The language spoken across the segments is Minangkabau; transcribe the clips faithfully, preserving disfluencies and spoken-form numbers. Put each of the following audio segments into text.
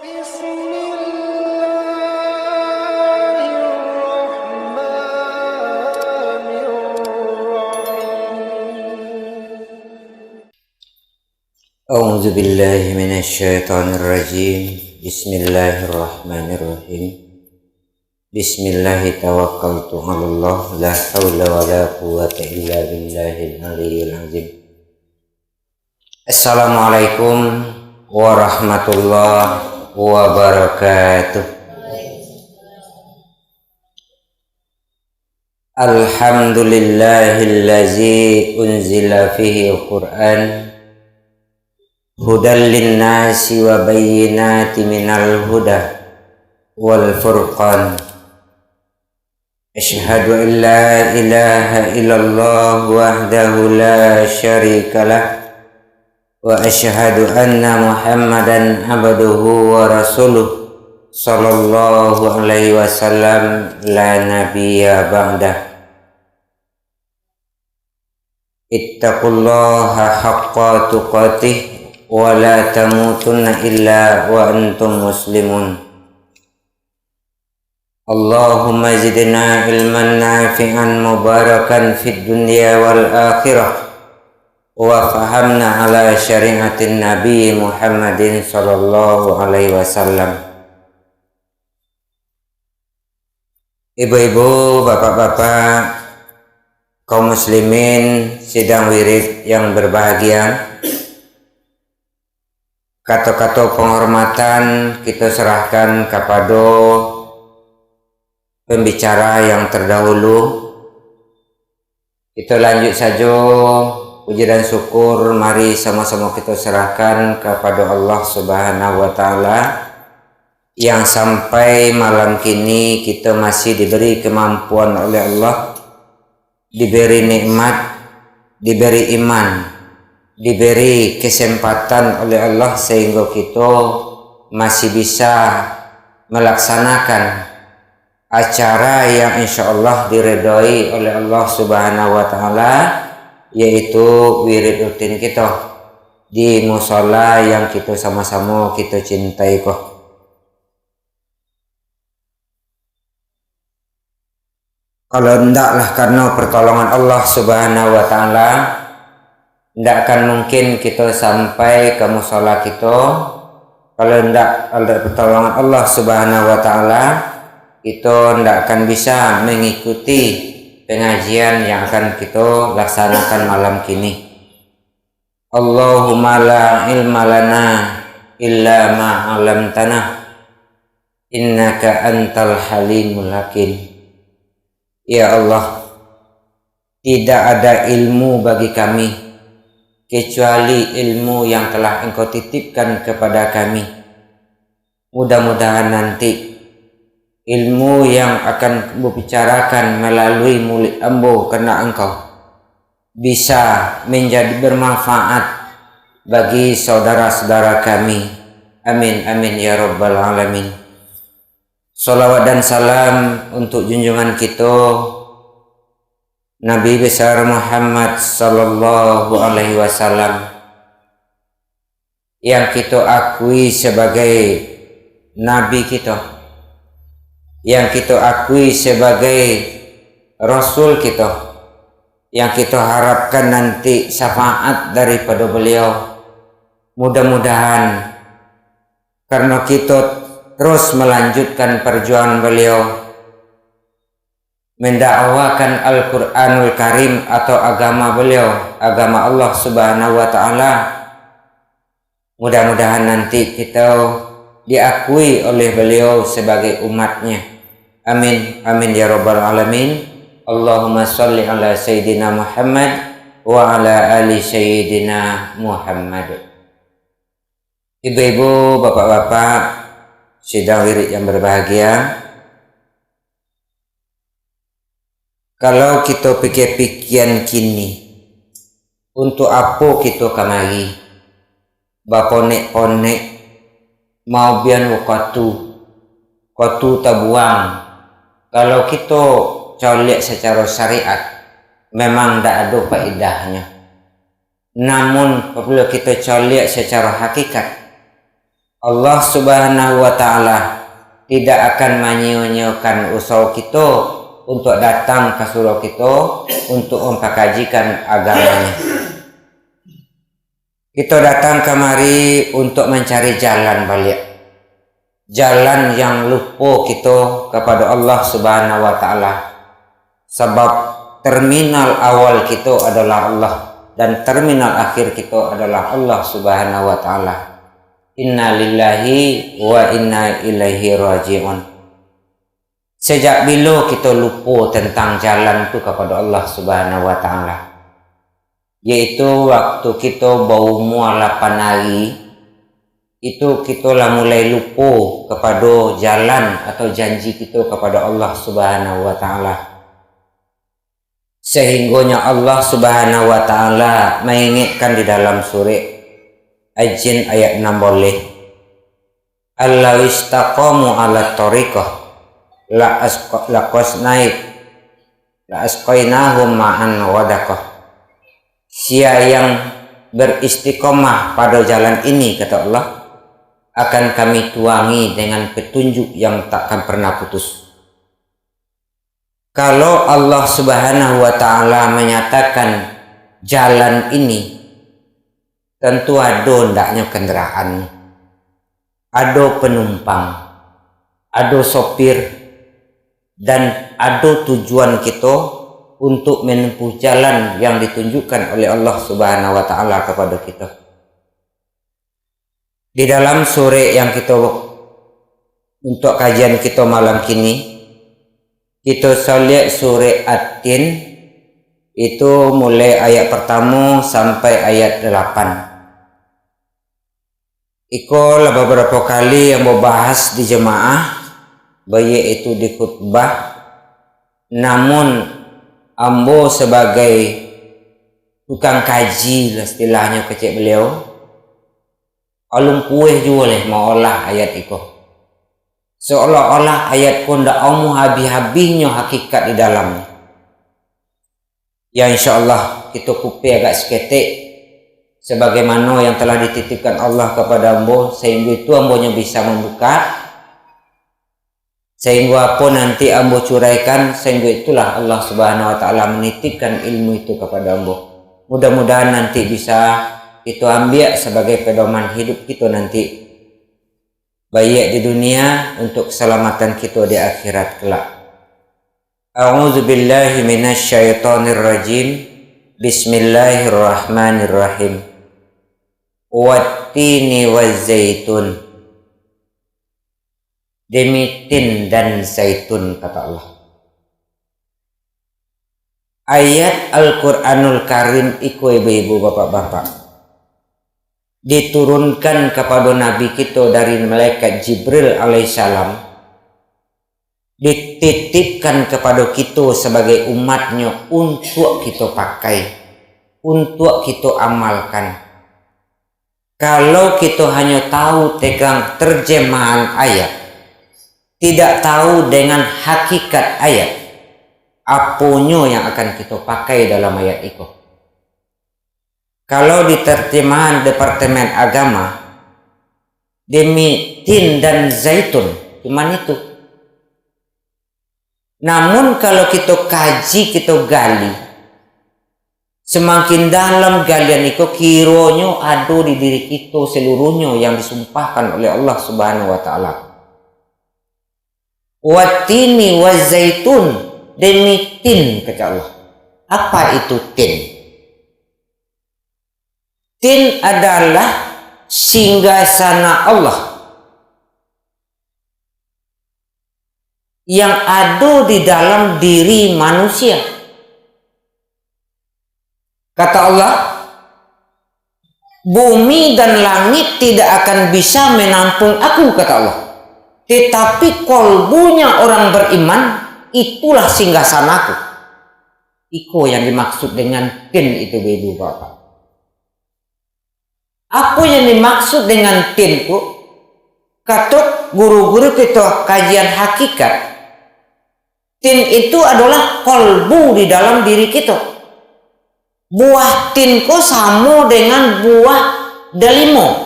بسم الله الرحمن الرحيم. أعوذ بالله من الشيطان الرجيم. بسم الله الرحمن الرحيم. بسم الله توكلت على الله، لا حول ولا قوة إلا بالله العلي العظيم. Assalamualaikum warahmatullahi wabarakatuh. Alhamdulillahillazi unzila fihil Qur'an hudan linnasi wa bayyinati minal huda wal furqan. Asyhadu an la ilaha illallah wahdahu la syarikalah, wa asyhadu anna Muhammadan abduhu wa rasuluh, sallallahu alaihi wasallam, la nabiyya ba'dah. Ittaqullaha haqqa tuqatih, wa la tamutunna illa wa antum muslimun. Allahumma zidna ilman nafi'an mubarakan fid dunya wal akhirah, wa fahamna ala syariatin Nabi Muhammadin sallallahu alaihi wasallam. Ibu-ibu, bapak-bapak, kaum muslimin sidang wirid yang berbahagia, kato-kato penghormatan kito serahkan kapado pembicara yang terdahulu. Kito lanjuik sajo, puji dan syukur mari samo-samo kito serahkan kapado Allah Subhanahu wa Ta'ala, yang sampai malam kini kito masih diberi kemampuan oleh Allah, diberi nikmat, diberi iman, diberi kesempatan oleh Allah, sehingga kito masih bisa melaksanakan acara yang insya Allah diredoi oleh Allah Subhanahu wa Ta'ala, yaitu wirid rutin kito di musala yang kito samo-samo kito cintai ko. Kalau ndaklah karena pertolongan Allah Subhanahu wa Ta'ala, ndak akan mungkin kito sampai ka musala kito. Kalau ndak ada pertolongan Allah Subhanahu wa Ta'ala, kito ndak akan bisa mengikuti pengajian yang akan kito laksanakan malam kini. Allahumma la ilma lana illa ma 'allamtana, innaka antal halimul hakim. Ya Allah, tidak ada ilmu bagi kami kecuali ilmu yang telah Engkau titipkan kepada kami. Mudah-mudahan nanti ilmu yang akan bubicarakan malalui muluik ambo kandak Engkau bisa menjadi bermanfaat bagi saudara-saudara kami. Amin, amin, ya rabbal alamin. Salawat dan salam untuk junjungan kito, Nabi Besar Muhammad sallallahu alaihi wasallam, yang kito akui sebagai Nabi kito, yang kito akui sebagai Rasul kito, yang kito harapkan nanti syafaat daripado Baliau. Mudah-mudahan, karena kito terus melanjutkan perjuangan Baliau, mendakwakan Al-Quranul Karim atau agama Baliau, agama Allah Subhanahu wa Ta'ala. Mudah-mudahan nanti kito diakui oleh Baliau sebagai umatnya. Amin, amin, ya rabbal alamin. Allahumma salli ala Sayyidina Muhammad wa ala ali Sayyidina Muhammad. Ibu-ibu, bapak-bapak, sidang wirid yang berbahagia, kalau kito pikia-pikian kini, untuk apo kito kamari? Baponek-ponek, maubian wakatu, wakatu tabuang. Kalau kito coliak sacaro syariat, memang ndak ado paedahnyo. Namun, apabila kito coliak sacaro hakikat, Allah Subhanahu wa Ta'ala tidak akan manyio-nyiokan usaho kito untuk datang ka surau kito untuk mampakajikan agama-Nyo. Kito datang kamari untuk mancari jalan baliak. Jalan yang lupo kito kapado Allah Subhanahu wa Ta'ala. Sabab terminal awal kito adalah Allah, dan terminal akhir kito adalah Allah Subhanahu wa Ta'ala. Inna lillahi wa inna ilaihi raji'un. Sejak bilo kito lupo tentang jalan tu kapado Allah Subhanahu wa Ta'ala? Yaitu waktu kito baumua lapan ari, itu kito lah mulai lupo kapado jalan atau janji kito kapado Allah Subhanahu wa Ta'ala. Sahinggonyo Allah Subhanahu wa Ta'ala maingatkan di dalam surek Al-Jin ayat enam boleh, "Allau istaqamu ala thariqah, la asqa-, laqasnai-, la asqainahum ma'an ghadaqah." Sia yang beristiqomah pado jalan ini, kata Allah, akan Kami tuangi dengan petunjuk yang takkan pernah putus. Kalau Allah Subhanahu wa Ta'ala manyatakan jalan ini, tantu ado ndaknyo kandaraan, ado panumpang, ado sopir, dan ado tujuan kito untuk menempuh jalan yang ditunjukkan oleh Allah Subhanahu wa Ta'ala kapado kito. Di dalam surek yang kito, untuk kajian kito malam kini, kito saliak surek At-Tin, itu mulai ayat partamo sampai ayat dalapan. Iko lah babarapo kali ambo bahas di jamaah, baiak itu di khutbah, namun ambo sabagai tukang kaji lah istilahnyo kecek baliau, alun pueh juo leh maolah ayat iko. Seolah-olah ayat ko ndak amuah habih-habihnyo hakikat di dalamnyo. Ya, insya Allah, kito kupai agak saketek, sabagaimano yang telah dititipkan Allah kapado ambo, sahinggo itu ambonyo bisa mambuka, sahinggo apo nanti ambo curaikan, sahinggo itulah Allah Subhanahu wa Ta'ala manitipkan ilmu itu kapado ambo. Mudah-mudahan nanti bisa kito ambiak sabagai pedoman hidup kito nanti, baiak di dunia, untuk keselamatan kito di akhirat kelak. A'udzubillahi minasyaitonirrajim. Bismillahirrahmanirrahim. Wattini wazzaitun. Demi tin dan zaitun, kata Allah. Ayat Al-Quranul Karim iko, ibu-ibu, bapak-bapak, diturunkan kapado Nabi kito dari malaikat Jibril alaihissalam, dititipkan kapado kito sabagai umatnyo untuak kito pakai, untuak kito amalkan. Kalau kito hanyo tahu tentang terjemahan ayat, tidak tahu dengan hakikat ayat, aponyo yang akan kito pakai dalam ayat iko? Kalau di terjemahan Departemen Agama, demi tin dan zaitun, cuman itu. Namun, kalau kito kaji, kito gali, semakin dalam galian iko, kironyo ado di diri kito seluruhnyo yang disumpahkan oleh Allah Subhanahu wa Ta'ala. Watini wazaitun, demi tin, kata Allah. Apa itu tin? Tin adalah singgasana Allah yang ado di dalam diri manusia. Kata Allah, "Bumi dan langit tidak akan bisa menampung Aku," kata Allah. "Tetapi kolbunya orang beriman, itulah singgasanaku." Iko yang dimaksud dengan tin itu, ibu bapak. Apo yang dimaksud dengan tin tu? Kato guru-guru kito kajian hakikat, tin itu adolah kolbu di dalam diri kito. Buah tin ko samo dengan buah dalimo.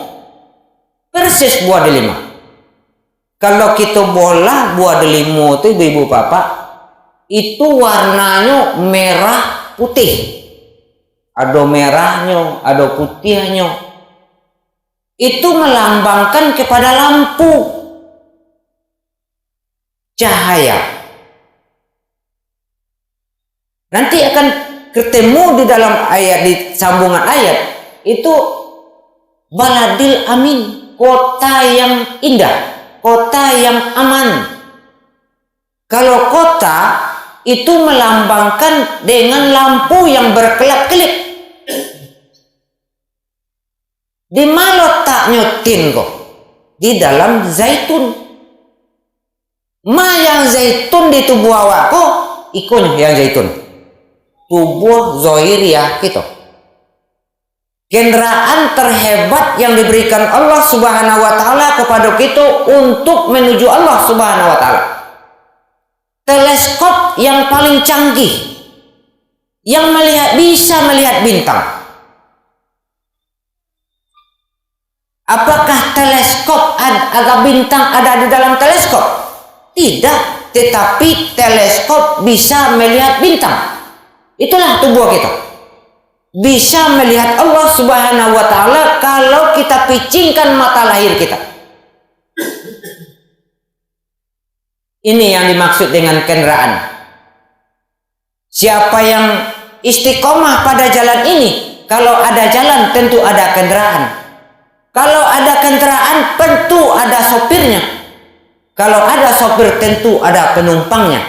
Persis buah delima. Kalau kito bolah buah delimo tu, ibu-ibu, bapak, itu warnanyo merah putih. Ado merahnyo, ado putiahnyo. Itu melambangkan kepada lampu, cahaya. Nanti akan ketemu di dalam ayat, di sambungan ayat, itu baladil amin, kota yang indah, kota yang aman. Kalau kota itu melambangkan dengan lampu yang berkelap-kelip. Di ma lotaknyo tin ko? Di dalam zaitun. Ma yang zaitun di tubuah awak ko, ikonyo yang zaitun. Tubuah zohiriah kito. Kendaraan terhebat yang diberikan Allah Subhanahu wa Ta'ala kepada kito untuk menuju Allah Subhanahu wa Ta'ala. Teleskop yang paling canggih, yang melihat, bisa melihat bintang. Apakah teleskop ad-, ada bintang ada di dalam teleskop? Tidak, tetapi teleskop bisa melihat bintang. Itulah tubuah kita. Bisa melihat Allah Subhanahu wa Ta'ala kalau kita picingkan mata lahir kita. Ini yang dimaksud dengan kendaraan. Siapa yang istiqomah pada jalan ini, kalau ada jalan, tentu ada kendaraan. Kalau ada kendaraan, tentu ada sopirnya. Kalau ada sopir, tentu ada penumpangnya.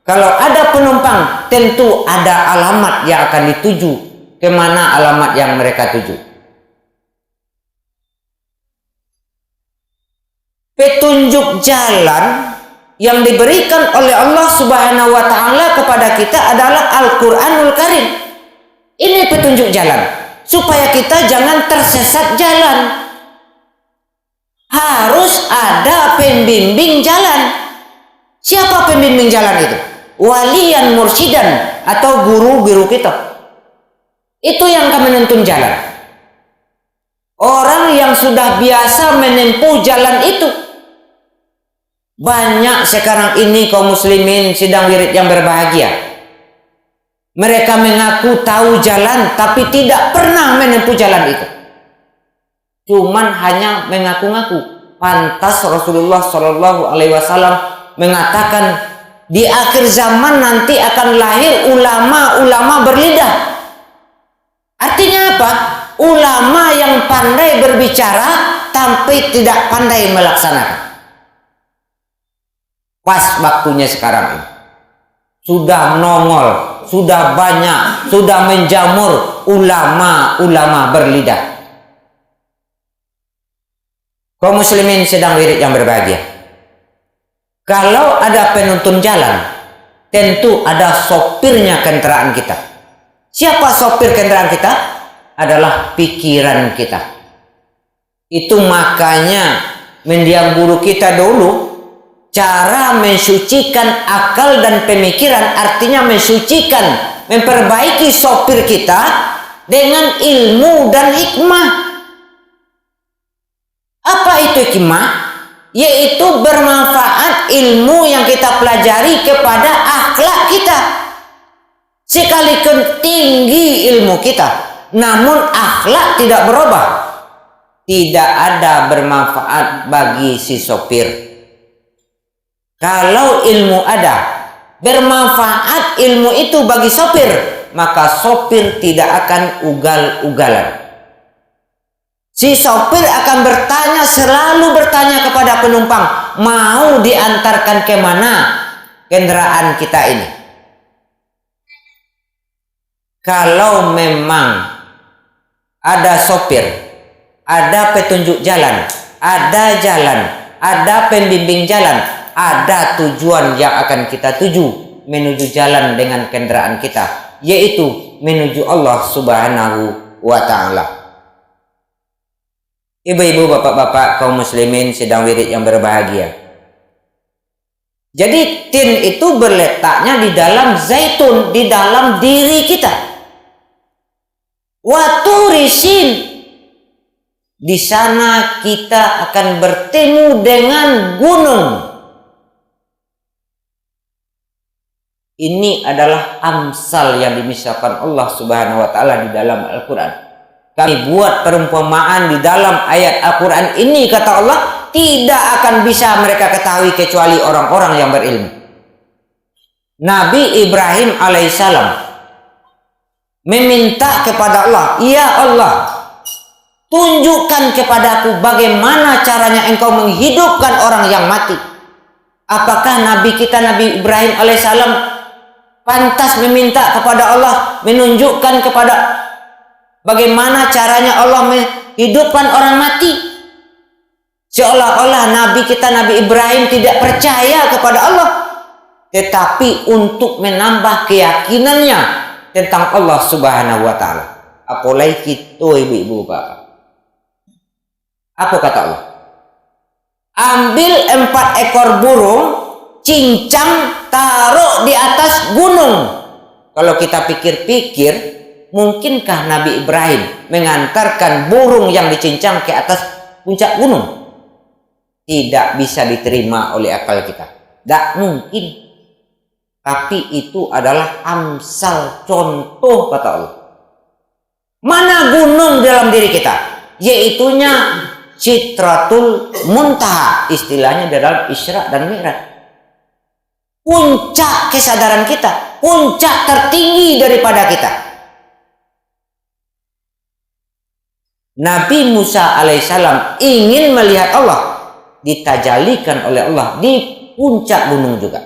Kalau ada penumpang, tentu ada alamat yang akan dituju, ke mana alamat yang mereka tuju. Petunjuk jalan yang diberikan oleh Allah Subhanahu wa Ta'ala kepada kita adalah Al-Quranul Karim. Ini petunjuk jalan, supaya kita jangan tersesat jalan. Harus ada pembimbing jalan. Siapa pembimbing jalan itu? Waliyan mursyidan, atau guru-guru kita. Itu yang akan menuntun jalan. Orang yang sudah biasa menempuh jalan itu. Banyak sekarang ini kaum muslimin sidang wirid yang berbahagia. Mereka mengaku tahu jalan, tapi tidak pernah menempuh jalan itu. Cuman hanya mengaku-ngaku. Pantas Rasulullah Shallallahu Alaihi Wasallam mengatakan, di akhir zaman nanti akan lahir ulama-ulama berlidah. Artinya apa? Ulama yang pandai berbicara, tapi tidak pandai melaksanakan. Pas waktunya sekarang ini. Sudah nongol, sudah banyak, sudah menjamur ulama-ulama berlidah. Kaum muslimin sidang wirid yang berbahagia. Kalau ada penuntun jalan, tentu ada sopirnya kendaraan kita. Siapa sopir kendaraan kita? Adalah pikiran kita. Itu makanya mendiang guru kita dulu, cara mensucikan akal dan pemikiran, artinya mensucikan, memperbaiki sopir kita dengan ilmu dan hikmah. Apa itu hikmah? Yaitu bermanfaat ilmu yang kita pelajari kepada akhlak kita. Sekalipun tinggi ilmu kita, namun akhlak tidak berubah, tidak ada bermanfaat bagi si sopir. Kalau ilmu ada, bermanfaat ilmu itu bagi sopir, maka sopir tidak akan ugal-ugalan. Si sopir akan bertanya, selalu bertanya kepada penumpang, mau diantarkan ke mana kendaraan kita ini. Kalau memang ada sopir, ada petunjuk jalan, ada jalan, ada pembimbing jalan, ada tujuan yang akan kita tuju menuju jalan dengan kendaraan kita, yaitu menuju Allah Subhanahu wa Ta'ala. Ibu-ibu, bapak-bapak, kaum muslimin sidang wirid yang berbahagia. Jadi, tin itu berletaknya di dalam zaitun, di dalam diri kita. Wa turi sin. Di sana kita akan bertemu dengan gunung. Ini adalah amsal yang dimisalkan Allah Subhanahu wa Ta'ala di dalam Al-Quran. Kami buat perumpamaan di dalam ayat Al-Quran ini, kata Allah, tidak akan bisa mereka ketahui kecuali orang-orang yang berilmu. Nabi Ibrahim alaihissalam meminta kepada Allah, "Ya Allah, tunjukkan kepadaku bagaimana caranya Engkau menghidupkan orang yang mati." Apakah Nabi kita Nabi Ibrahim alaihissalam pantas meminta kepada Allah, menunjukkan kepada bagaimana caranya Allah menghidupkan orang mati? Seolah-olah Nabi kita Nabi Ibrahim tidak percaya kepada Allah, tetapi untuk menambah keyakinannya tentang Allah Subhanahu wa Ta'ala. Apalagi kita, ibu-ibu, bapak. Apa kata Allah? "Ambil empat ekor burung, cincang, taruh di atas gunung." Kalau kita pikir-pikir, mungkinkah Nabi Ibrahim mengantarkan burung yang dicincang ke atas puncak gunung? Tidak bisa diterima oleh akal kita. Tidak mungkin. Tapi itu adalah amsal, contoh, kata Allah. Mana gunung dalam diri kita? Yaitunya Sidratul Muntaha, istilahnya dalam Isra dan Mi'raj. Puncak kesadaran kita, puncak tertinggi daripada kita. Nabi Musa alaihissalam ingin melihat Allah, ditajalikan oleh Allah di puncak gunung juga.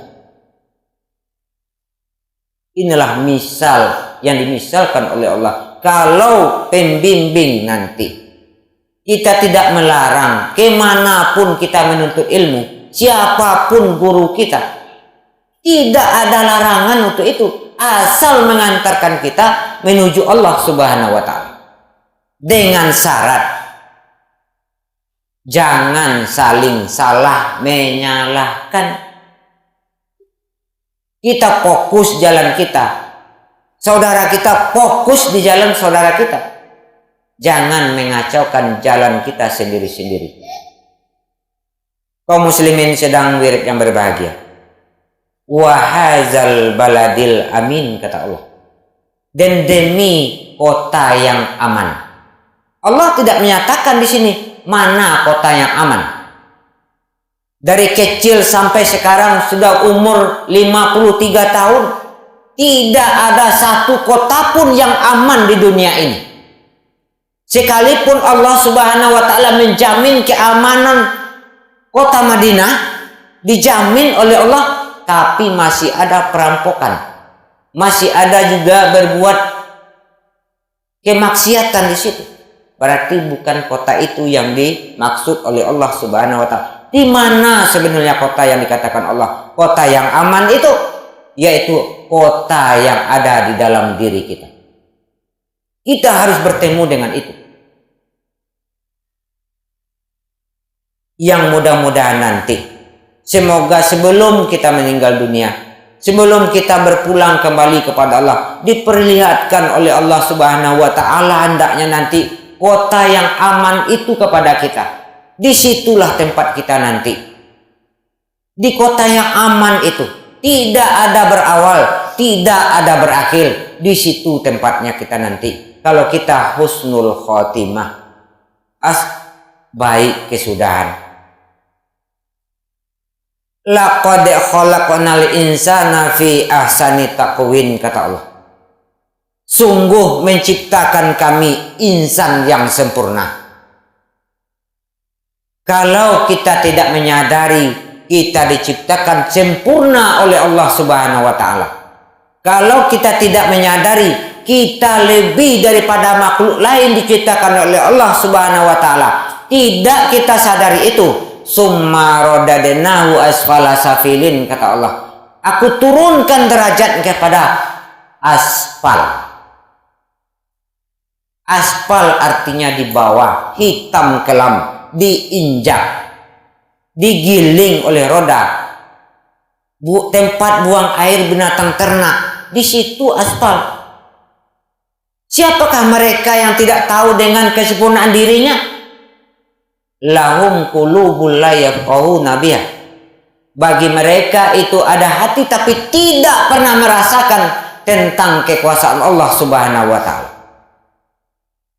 Inilah misal yang dimisalkan oleh Allah. Kalau pembimbing nanti, kita tidak melarang, kemanapun kita menuntut ilmu, siapapun guru kita, tidak ada larangan untuk itu, asal mengantarkan kita menuju Allah Subhanahu wa Ta'ala. Dengan syarat, jangan saling salah menyalahkan. Kita fokus jalan kita, saudara kita fokus di jalan saudara kita. Jangan mengacaukan jalan kita sendiri-sendiri. Kaum muslimin sidang wirid yang berbahagia. "Wa hazal baladil amin," kata Allah. Dan demi kota yang aman. Allah tidak menyatakan di sini mana kota yang aman. Dari kecil sampai sekarang sudah umur lima puluh tiga tahun, tidak ada satu kota pun yang aman di dunia ini. Sekalipun Allah Subhanahu wa Ta'ala menjamin keamanan kota Madinah, dijamin oleh Allah, tapi masih ada perampokan, masih ada juga berbuat kemaksiatan di situ. Berarti bukan kota itu yang dimaksud oleh Allah Subhanahu wa Ta'ala. Di mana sebenarnya kota yang dikatakan Allah, kota yang aman itu? Yaitu kota yang ada di dalam diri kita. Kita harus bertemu dengan itu. Yang mudah-mudahan nanti, semoga sebelum kita meninggal dunia, sebelum kita berpulang kembali kepada Allah, diperlihatkan oleh Allah Subhanahu wa Ta'ala hendaknya nanti kota yang aman itu kepada kita. Di situlah tempat kita nanti. Di kota yang aman itu, tidak ada berawal, tidak ada berakhir. Di situ tempatnya kita nanti. Kalau kita husnul khotimah, as, baik kesudahan. "Laqad khalaqnal insana fi ahsani taqwim," kata Allah. "Sungguh menciptakan Kami insan yang sempurna." Kalau kita tidak menyadari kita diciptakan sempurna oleh Allah Subhanahu wa Ta'ala, kalau kita tidak menyadari kita lebih daripada makhluk lain diciptakan oleh Allah Subhanahu wa Ta'ala, tidak kita sadari itu, "Summa radadnahu asfala safilin," kata Allah, "Aku turunkan derajat kepada asfal." Aspal artinya di bawah, hitam kelam, diinjak, digiling oleh roda. Bu-, tempat buang air binatang ternak, di situ aspal. Siapakah mereka yang tidak tahu dengan kesempurnaan dirinya? Lahum qulubul la yafqahuna biha. Bagi mereka itu ada hati tapi tidak pernah merasakan tentang kekuasaan Allah Subhanahu wa taala.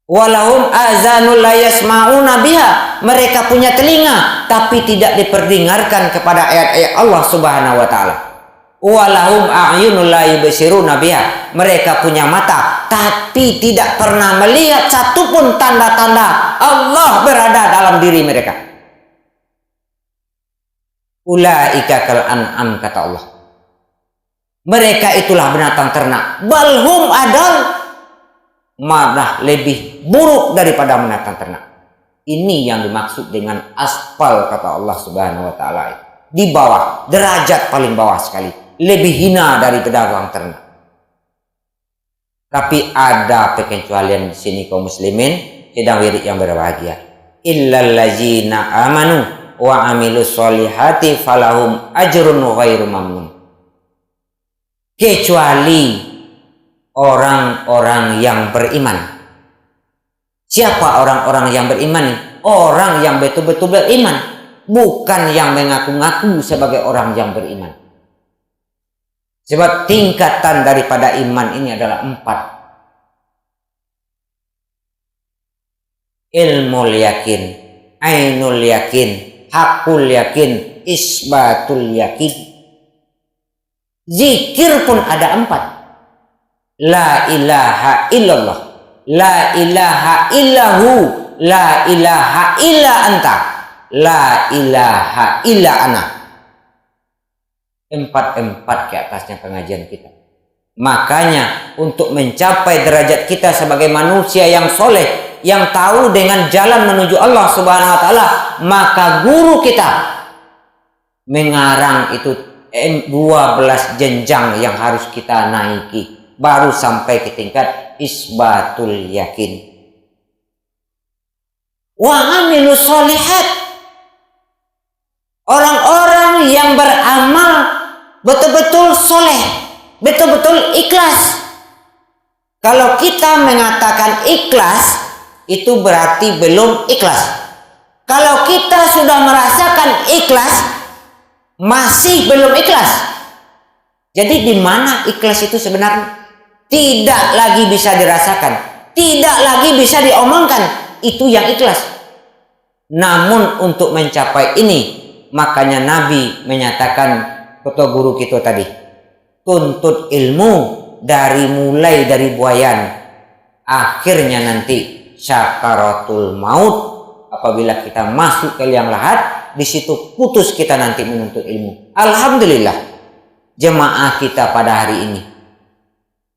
Walahum azanul la yasma'una biha. Mereka punya telinga tapi tidak diperdengarkan kepada ayat-ayat Allah Subhanahu wa taala. Walahum a'yunul la yubsiruna biha. Mereka punya mata tapi tidak pernah melihat satupun tanda-tanda Allah berada dalam diri mereka. Ulaika kal an'am, kata Allah. Mereka itulah binatang ternak. Balhum adal, malah lebih buruk daripada binatang ternak. Ini yang dimaksud dengan asfal, kata Allah Subhanahu wa taala. Di bawah, derajat paling bawah sekali. Lebih hina dari binatang ternak. Tapi ada perkecualian di sini, kaum muslimin, sidang wirid yang berbahagia. Illallazina amanu wa amilus solihati falahum ajrun ghairu mamnun. Kecuali orang-orang yang beriman. Siapa orang-orang yang beriman ni? Orang yang betul-betul beriman, bukan yang mengaku-ngaku sebagai orang yang beriman. Sebab tingkatan daripada iman ini adalah empat. Ilmul yakin, ainul yakin, hakul yakin, isbatul yakin. Zikir pun ada empat. La ilaha illallah, la ilaha illahu, la ilaha illa anta, la ilaha illa ana. Empat-empat ke atasnya pengajian kita. Makanya, untuk mencapai derajat kita sebagai manusia yang soleh, yang tahu dengan jalan menuju Allah Subhanahu wa taala, maka guru kita mengarang itu, em, dua belas jenjang yang harus kita naiki, baru sampai ke tingkat isbatul yakin. Wa amilus solihat. Orang-orang yang beramal betul-betul soleh, betul-betul ikhlas. Kalau kita mengatakan ikhlas, itu berarti belum ikhlas. Kalau kita sudah merasakan ikhlas, masih belum ikhlas. Jadi, di mana ikhlas itu sebenarnya? Tidak lagi bisa dirasakan, tidak lagi bisa diomongkan. Itu yang ikhlas. Namun, untuk mencapai ini, makanya Nabi menyatakan, ketua guru kita tadi, tuntut ilmu dari, mulai dari buayan, akhirnya nanti sakaratul maut. Apabila kita masuk ke liang lahat, di situ putus kita nanti menuntut ilmu. Alhamdulillah, jemaah kita pada hari ini.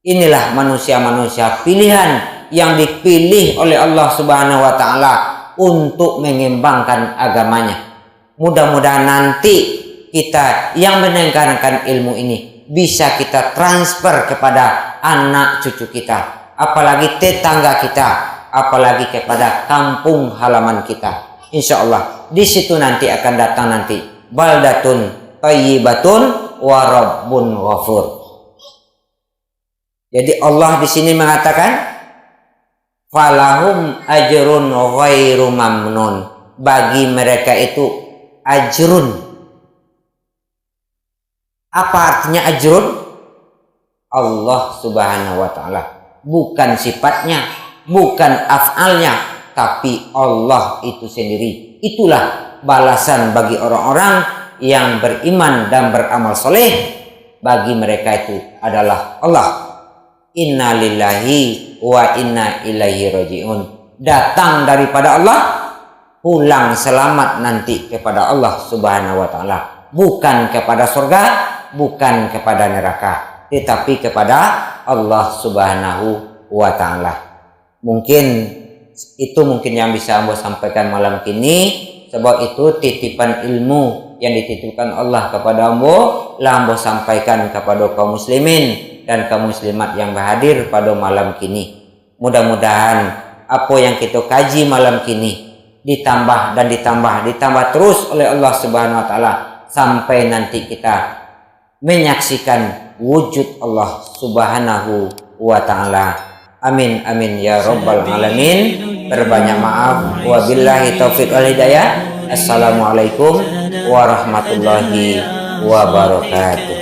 Inilah manusia-manusia pilihan yang dipilih oleh Allah Subhanahu wa Ta'ala untuk mengembangkan agamanya. Mudah-mudahan nanti kita yang mendengarkan ilmu ini bisa kita transfer kepada anak cucu kita, apalagi tetangga kita, apalagi kepada kampung halaman kita. Insya Allah, di situ nanti akan datang nanti baldatun thayyibatun wa rabbun ghafur. Jadi, Allah di sini mengatakan, "Falahum ajrun ghairu mamnun." Bagi mereka itu ajrun. Apa artinya ajrun? Allah Subhanahu wa Ta'ala. Bukan sifatnya, bukan af'alnya, tapi Allah itu sendiri. Itulah balasan bagi orang-orang yang beriman dan beramal soleh. Bagi mereka itu adalah Allah. Inna lillahi wa inna ilaihi raji'un. Datang daripada Allah, pulang selamat nanti kepada Allah Subhanahu wa Ta'ala. Bukan kepada surga, bukan kepada neraka, tetapi kepada Allah Subhanahu wa Ta'ala. Mungkin itu mungkin yang bisa ambo sampaikan malam kini. Sebab itu, titipan ilmu yang dititipkan Allah kepada ambo, lah ambo sampaikan kepada kaum muslimin dan kaum muslimat yang berhadir pada malam kini. Mudah-mudahan apa yang kita kaji malam kini ditambah dan ditambah, ditambah terus oleh Allah Subhanahu wa Ta'ala sampai nanti kita menyaksikan wujud Allah Subhanahu wa Ta'ala. Amin, amin, ya rabbal alamin. Terbanyak maaf. Wabillahi taufiq wal hidayah. Assalamualaikum warahmatullahi wabarakatuh.